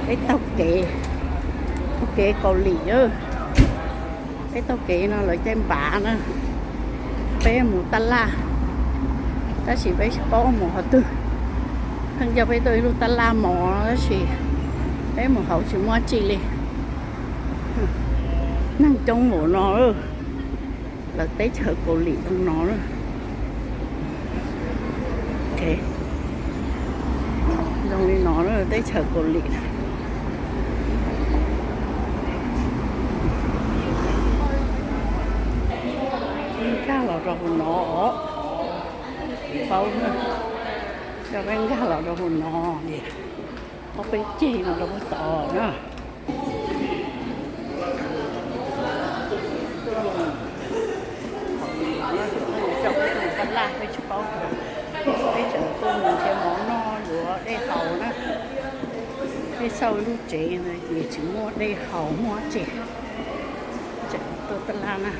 Peb taug kev, taug kev Kaus Lim, peb taug kev no lawv caij npav na, peb mus tab laj, tab sis peb tsis paub mus qhov twg. Pheej coj peb tuaj ib lub tab laj mos tab sis peb mus hauv tsis muaj tsi li. Neeg coob npaum no, lawv teb chaws Kaus Lim zoo no. Zoo li no, teb chaws Kaus Lim na. Nkag los rau hauv no os. Paub na, coj peb nkag los rau hauv no, ob peb ceg no rau puag tod na. Coj peb tuaj tab laj peb tsis paub, peb tseem tuaj mus nrhiav mov noj yuav dej haus na. Peb xauj lub tsev ntawd ces tsis muaj dej haus muaj tsi, tseem tuaj tab laj na.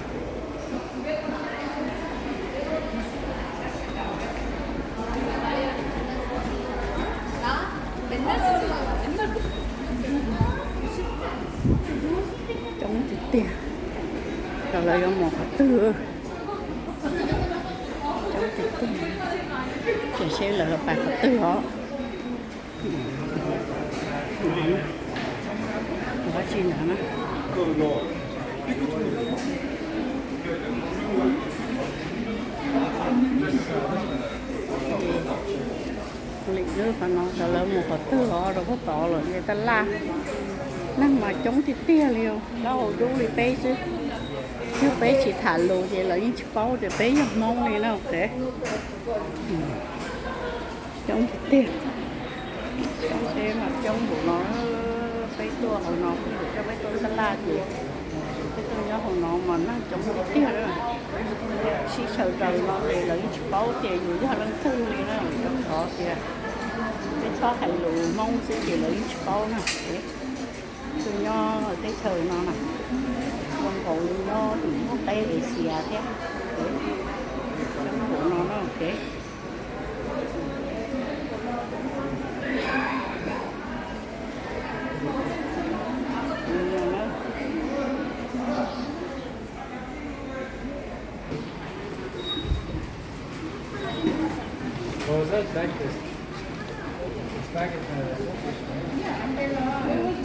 Coob tiag tiag, xyov lawv yuav mus qhov twg. Coob tiag tiag, ces seb lawv pais qhov twg os. Ua tsi ntawd na. Lim lub qhov no xyov lawv mus qhov twg os, rau puag tod lawm ces tab laj. Neeg mas coob tiag tiag li, lawv hauv dub li peb xwb. Yog peb tsis tham lus ces lawv yeej tsis paub tias peb yog Hmoob li na. Coob tiag tiag. Saib seb mas coob npaum no, peb tuaj hauv no, peb yuav coj peb tuaj tab laj ces peb tuaj nyob hauv no mas neeg coob tiag tiag. Sib xyaw daws no ces lawv yeej tsis paub tias yus yog leej twg li na. Rau qhov tias peb txhob hais lus Hmoob xwb ces lawv yeej tsis paub na. Tuaj nyob teb chaws no na, zoo nkaus li nyob tim muaj teb Asia thiab. Coob npaum no na, ok.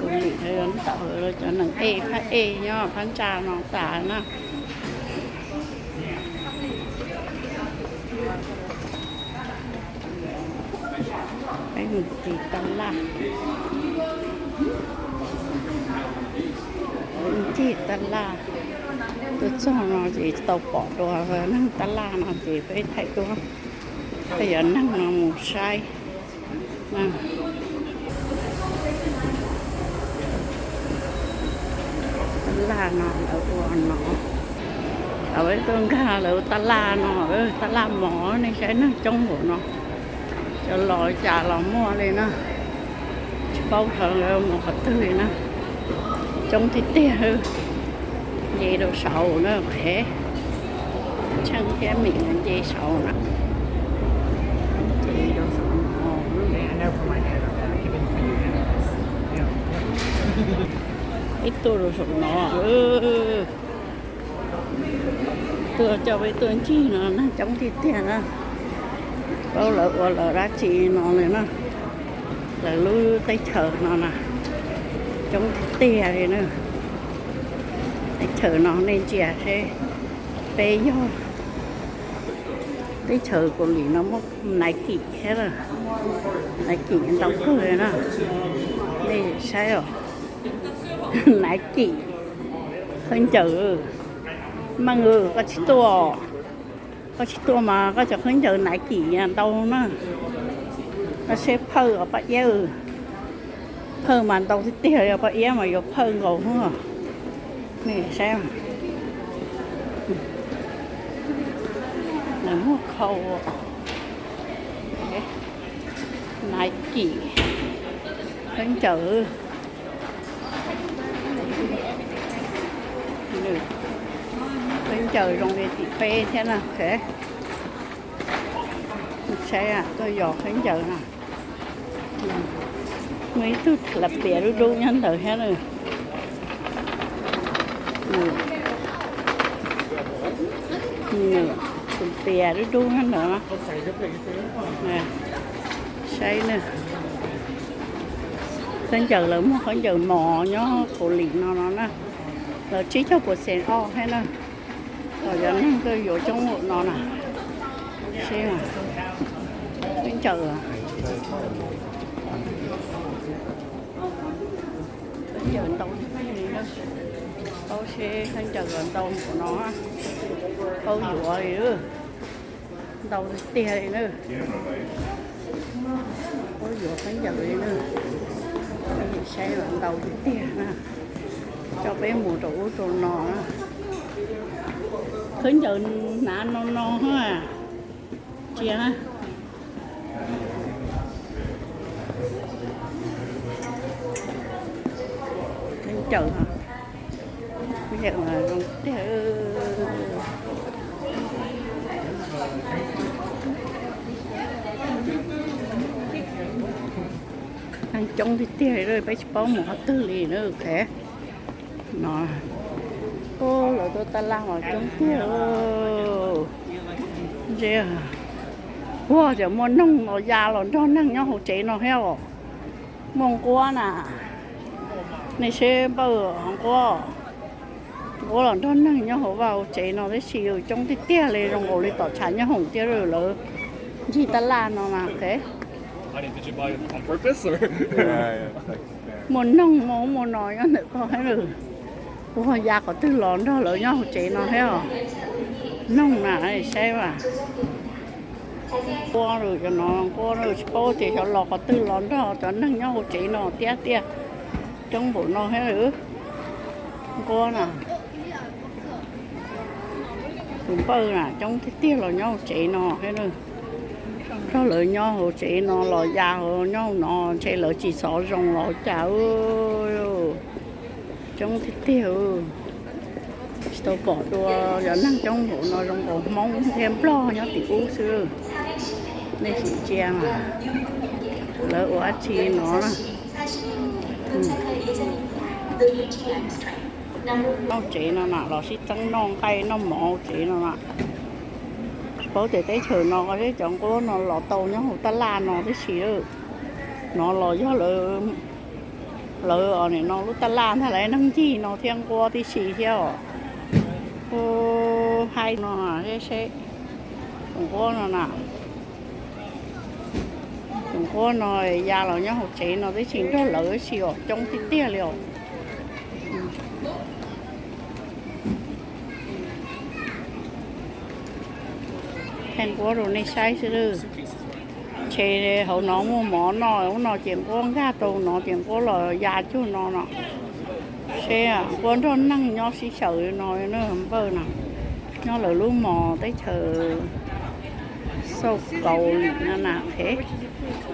Tus lim ntawd cov neeg ej phab ej nyob phab ntsa no tas na. Peb mus ncig tab laj, ncig tab laj, tuaj txog no ces tsis tau pom dua neeg tab laj no ces peb thaij duab, peb yuav neeg no mus saib. Tab laj no lawv ua no, lawv tuaj nkag lawv tab laj no, tab laj mos, nej saib neeg coob npaum no, cov los cas los muaj li na. Tsis paub xyov lawv mus qhov twg li na. Coob tiag tiag, nce rau saud na, qhev, Tsheej thiab Mim nce saud na. Nce rau saud no. Peb tuaj rau saum no, tuaj coj peb tuaj ncig no neeg coob tiag tiag na. Paub lawv ua lawv dab tsi no li na. Lawv lub teb chaws no na, coob tiag tiag li na. Teb chaws no nej ntsia seb, peb yog teb chaws Kaus Lim no muaj Nike thiab, Nike ntau kawg li na. Nej saib os, Nike, khaub ncaws. Meej, koj tsis tuaj, koj tsis tuaj mas koj cov khaub ncaws Nike ntau na. Koj seb phawj os pab iab, phawj mas ntau tiag tiag li, pab iab mas yuav phawj nkaus. Nej saib, nws muag khau, Nike, khaub ncaws, khaub ncaws zoo li tim peb thiab na. Saib, tuaj yos khaub ncaws no. Muaj ib tug la pias dub dub nyob ntawd thiab na. Tus pias dub dub nyob ntawd. Saib na, khaub ncaws, lawv muag khaub ncaws mos nyob Kaus Lim no no na. Lawv tsib caug percent off thiab na. Los cov neeg tuaj yuav coob npaum no na. Seb, khaub ncaws, khaub ncaws ntau tiag li na. Paub seb khaub ncaws ntau npaum no, paub yuav li. Ntau tiag tiag li na. Paub yuav khaub ncaws li na. Saib los ntau tiag tiag na. Coj peb mus rau ub rau no na. Khaub ncaws hnav no no, tsia, khaub ncaws zoo tiag. Neeg coob tiag tiag li, peb tsis paub mus qhov twg li na. No, lawv tuaj taj laj mas coob tiag. Ua cas muaj noog los ya los nrog neeg nyob hauv tsev no thiab os? Muaj nquab na, nej seb npawj, nquab, nquab los nrog neeg nyob hauv vaj hauv tsev no tib si, coob tiag tiag li, zoo nkaus li tom tshav nyob hoom thiab lawv ncig taj laj no mas. Muaj noog muaj ub muaj no nyob ntawm ko thiab. Ua ya qhov twg los nrog lawv nyob hauv tsev no thiab os? Noog na, saib mas. Nquab, cov no nquab, tsis paub tias xyov los qhov twg los nrog cov neeg nyob hauv tsev no tiag tiag. Coob npaum no thiab. Nquab na, tus npawj na, coob tiag tiag los nyob hauv tsev no thiab. Nrog lawv nyob hauv tsev no los ya hauv nyob hauv no, ntshe lawv tsis xov zoo los cas. Coob tiag tiag. Tsis tau pom dua cov neeg coob npaum no, zoo nkaus Hmoob thiab Nplog nyob tim ub xwb. Nej sim ntsia mas, lawv ua dab tsi no na. Noj tsev no na, los sib txeeb noj nqaij noj mov tsev no na. Tsis paub tias teb chaws no seb cov nquab no los tau nyob hauv taj laj no tib si. No los yog lawv, lawv nim no lub taj laj ntag, lawv neeg ncig no thiab nquab tib si thiab os. Ub, haib no seb, tus nquab no na. Tus nquab no ya los nyob hauv tsev no tib si nrog lawv tib si os, coob tiag tiag li os. Thaij nquab rau nej saib xwb. Ntshe hauv no muaj mov noj, ub no ces nquab nkag tau no ces nquab los ya cuag no no. Seb, nquab nrog neeg nyob sib xyaw no, npawj na, nyob lawv lub mos teb chaws Xauj Kaus Lim no na.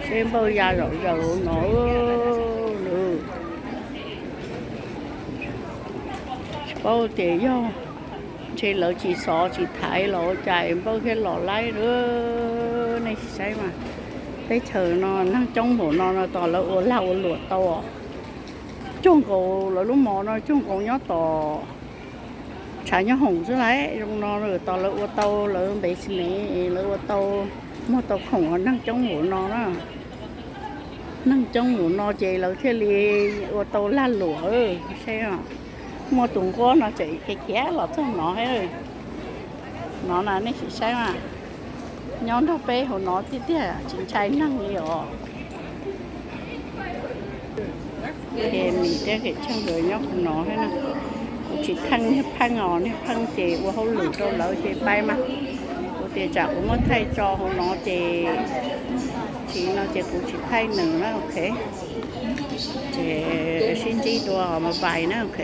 Seb npawj ya zom zaws no lawm. Tsis paub tias yog ntshe lawv tsis xov tsis thaiv los ua cas npawj thiaj los laib lawm. Nej sim saib mas, teb chaws no neeg coob npaum no no tos lawv ua lag ua luam tau os. Cuag nkaus lawv lub mos no cuag nkaus nyob tom tshav nyob hoom xwb lauj. Zoo no tos lawv ua tau lawv npev xis nes, lawv ua tau, muag tau khoom, neeg coob npaum no na. Neeg coob npaum no ces lawv thiaj li ua tau lag luam. Seb, muaj tus nquab no tseem khiav khiav los txog no thiab. No na nej sim saib mas, nyob nrog peb hauv no tiag tiag tsis ntshai neeg li os. Ces Mim thiab Kev Tsheej nkawd nyob hauv no thiab na. Kuv tsis thaij niag pheej os, niag pheej ces ua hauj lwm rau lawv ces pais mas. Kuv tias tsam kuv muab thaij tso hauv no ces, tsis no ces kuv tsis thaij nws na, ok. Ces sib ntsib dua mas pais na, ok.